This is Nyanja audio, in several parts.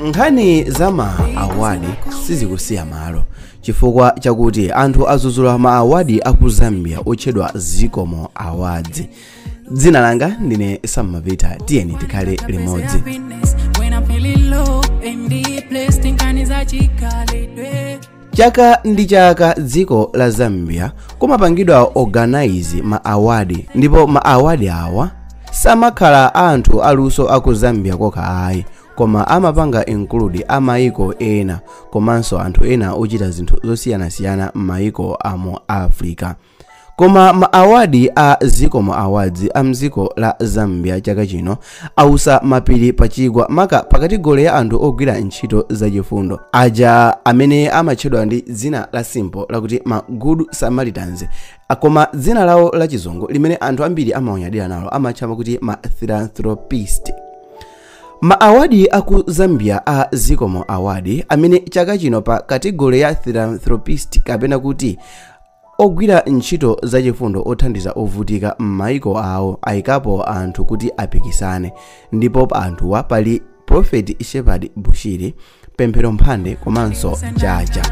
Nkhani za ma award sizikusiya malo chifukwa chakuti anthu azuzula ma award aku Zambia otchedwa Zikomo Awards. Dzina langa ndine Sammavita, tiyeni tikhale limodzi. Chaka ndi chaka dziko la Zambia kumapangidwa organize ma award, ndipo ma award awa samakhala anthu aluso aku Zambia kokha ayi, koma amapanga include amayiko ena komanso anthu ena ochita zinthu zosiyanasiyana m'mayiko amu Africa. Koma ma award a Zikomo Awards a mdziko la Zambia chaka chino ausa mapiri pachigwa maka pa category ya anthu ogwira ntchito zachifundo aja amene amatchedwa ndi dzina la simple lakuti ma Good Samaritans, koma dzina lawo la chizungu limene anthu ambiri amawanyadira nalo amatchama kuti ma philanthropist. Ma award aku Zambia a Zikomo Award amene chaka chino pa category ya philanthropist kapena kuti ogwira ntchito zachifundo othandiza ovutika m'mayiko awo ayikapo anthu kuti apikisane, ndipo pa anthuwa pali Prophet Shepherd Bushiri, Pemphero Mphande komanso Chacha.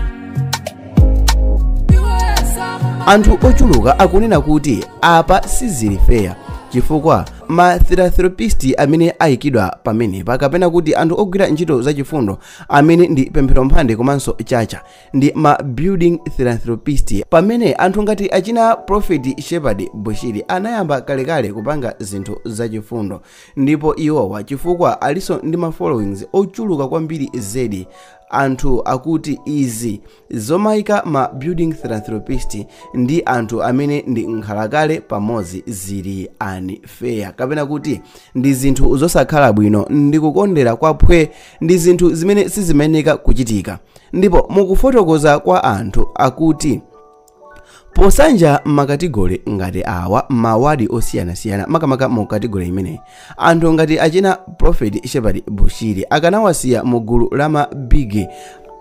Anthu ochuluka akunena kuti apa sizili fair chifukwa ma philanthropist amene ayikidwa pamenepa kapena kuti anthu ogwira ntchito zachifundo amene ndi Pemphero Mphande komanso Chacha ndi ma building philanthropist, pamene anthu ngati achina Prophet Shepherd Bushiri anayamba kalekale kupanga zinthu zachifundo, ndipo iwowa chifukwa aliso ndi ma followings ochuluka kwambiri zedi. Anthu akuti izi zomayika ma building philanthropist ndi anthu amene ndi nkhalakale pamodzi zili unfair kapena kuti ndi zinthu zosakhala bwino ndi kukondera kwaphwe, ndi zinthu zimene sizimayeneka kuchitika. Ndipo mukufotokoza kwa anthu akuti posanja ma category ngati awa ma award osiyanasiyana makamaka mu category imeneyi anthu ngati achina Prophet Shepherd Bushiri akanawasiya mu gulu la ma big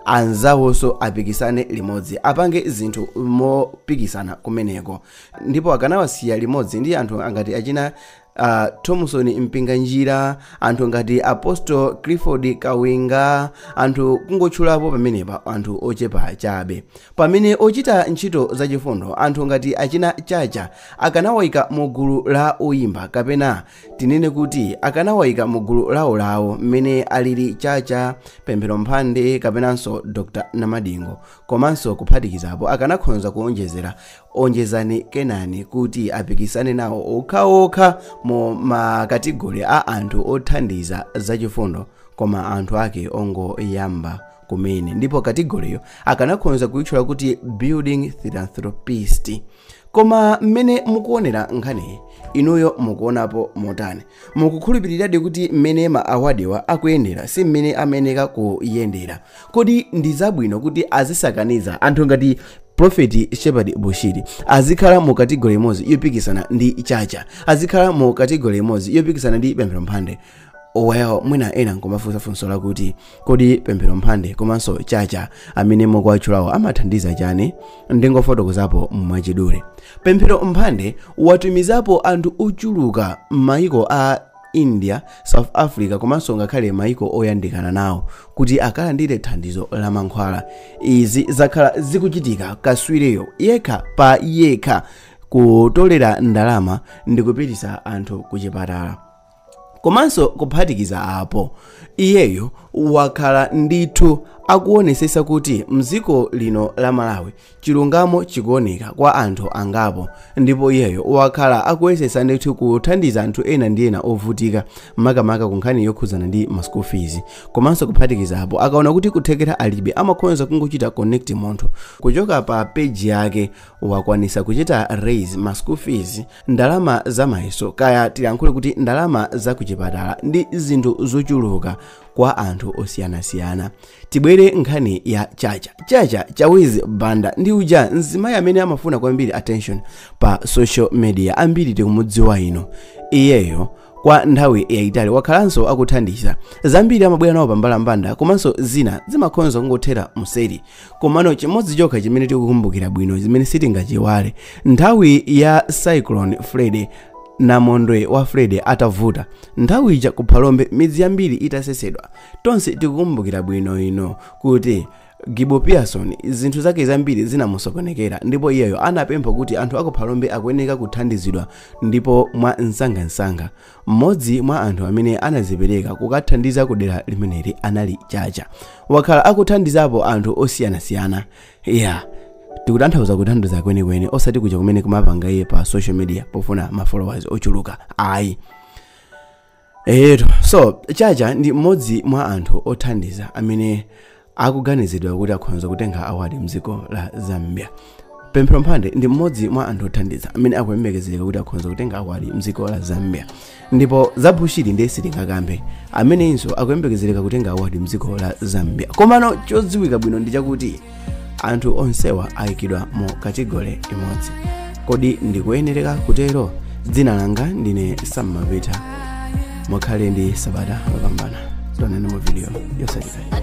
anzawonso apikisane limodzi, apange zinthu mopikisana kumeneko, ndipo akanawasiya limodzi ndi anthu ngati achina Thomson Mpinganjira, anthu ngati Apostle Clifford Kawinga, anthu kungotchulapo pamenepa anthu ochepa chabe. Pamene ochita ntchito zachifundo anthu ngati achina Chacha akanawayika mu gulu la oyimba kapena tinene kuti akanawayika mu gulu lawolawo mmene alili Chacha, Pemphero Mphande kapenanso Dr. Namadingo, komanso kuphatikizapo akanakhonza kuonjezera onjezani Kenani kuti apikisane nawo okhaokha mu ma category a anthu othandiza zachifundo koma anthu ake ongoyamba kumene, ndipo categoryyo akanakhonza kuyitchula kuti building philanthropist. Koma mmene mukuonera nkhaniyi inuyo mukuonapo motani? Mukukhulupiriradi kuti mmene ma awardwa akuyendera si mmene ameneka kuyendera? Kodi ndi zabwino kuti azisakaniza anthu ngati Prophet Shepherd Bushiri azikhala mu category imodzi yopikisana ndi Chacha, azikhala mu category imodzi yopikisana ndi Pemphero Mphande? Well, mwina ena nkumafunsa funso lakuti kodi Pemphero Mphande komanso Chacha amene mukuwatchulawo amathandiza chani? Ndingofotokozapo mwachidule. Pemphero Mphande watumizapo anthu ochuluka m'mayiko a India, South Africa komanso ngakhale mayiko oyandikana nawo kuti akalandire thandizo la mankhwala. Izi zakhala zikuchitika kaswireyo yekha pa yekha kutolera ndalama ndi kupitisa anthu kuchipatala. Komanso kuphatikiza apo iyeyo wakhala ndithu akuonesesa kuti mdziko lino la Malawi chilungamo chikuoneka kwa anthu angapo, ndipo iyeyo wakhala akuyesesa ndithu kuthandiza anthu ena ndi ena ovutika makamaka ku nkhani yokhudzana ndi ma school fees. Komanso kuphatikiza apo akaona kuti kuthekera alibe amakhonza kungochita connect munthu kuchoka pa page yake, wakwanisa kuchita raise ma school fees, ndalama za mayeso, kaya tilankhule kuti ndalama za kuchipatala ndi zinthu zochuluka kwa anthu osiyanasiyana. Tibwere nkhani ya Chacha. Chacha Chawizi Banda ndi uja mzimayi amene amafuna kwambiri attention pa social media, ambiri tikumudziwa ino. Iyeyo kwa nthawi yayitali wakhalanso akuthandiza zambiri, amabwera nawo pambalambanda komanso zina zimakhonza kungothera mseri. Komano chimodzi chokha chimene tikukumbukira bwino zimene sitingachiwale, nthawi ya Cyclone Freddy Namondwe wa Fred atavuta nthawi ija ku Phalombe, midzi yambiri itasesedwa. Tonse tikukumbukira bwino ino kuti Gibo Pearson zinthu zake zambiri zinamusokonekera, ndipo iyeyo anapempha kuti anthu aku Phalombe akuyeneka kuthandizidwa ndipo mwa msangamsanga. Mmodzi mwa anthu amene anazipereka kukathandiza kudera limeneli anali Chacha. Wakhala akuthandizapo anthu osiyanasiyana. Yeah, tikutanthauza kuthandiza kwenikweni, osati kuja kumene kumapanga iye pa social media pofuna ma followers ochuluka, ayi. Eto, so Chacha ndi mmodzi mwa anthu othandiza amene akuganizidwa kuti akhoza kutenga award mdziko la Zambia. Pemphero Mphande ndi mmodzi mwa anthu othandiza amene akuyembekezereka kuti akhoza kutenga award mdziko la Zambia. Ndipo za Bushiri ndiye sitingakambe, amenenso akuyembekezereka kutenga award mdziko la Zambia. Komano chodziwika bwino ndi chakuti anthu onsewa ayikidwa mu category imodzi. Kodi ndikuyenereka kutero? Dzina langa ndine Sam Mapita. Mukhale ndi sabata lopambana. Tionane mu video yotsatira.